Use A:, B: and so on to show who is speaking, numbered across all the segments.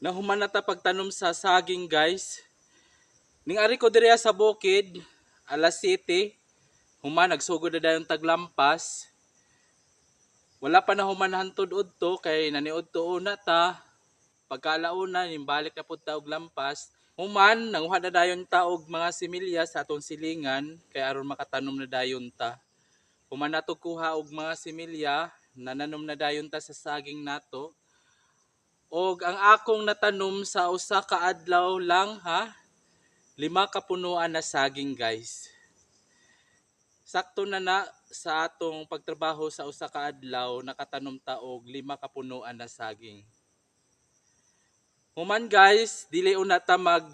A: Nahuman na ta pagtanom sa saging, guys. Ning ari ko diri sa bukid, alas 7, human nagsugod na dayon taglampas. Wala pa na human hantod udto kay naniudto una ta. Pagkalauna, nimbalik na pud ta og lampas. Human, nanguha na dayon ta og mga similya sa atong silingan kay aron makatanom na dayon ta. Human nato kuha og mga similya, nananom na dayon ta sa saging nato. Og ang akong natanom sa usa ka adlaw lang ha, lima ka punuan na saging, guys. Sakto na na sa atong pagtrabaho sa usa ka adlaw, nakatanom ta og lima ka punuan na saging. Human guys, dili una ta mag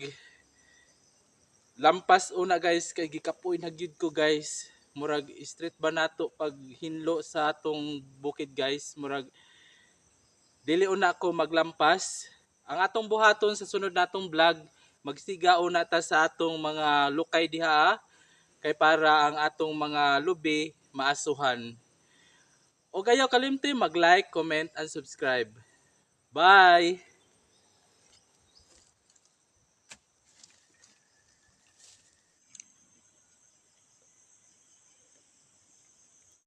A: lampas una, guys, kay gikapoy na gyud ko, guys. Murag street ba nato pag hinlo sa atong bukid, guys. Murag dili una ko maglampas. Ang atong buhaton sa sunod natong vlog, magsiga una ta sa atong mga lukay diha kay para ang atong mga lubi maasuhan. O kayo kalimti mag-like, comment and subscribe. Bye.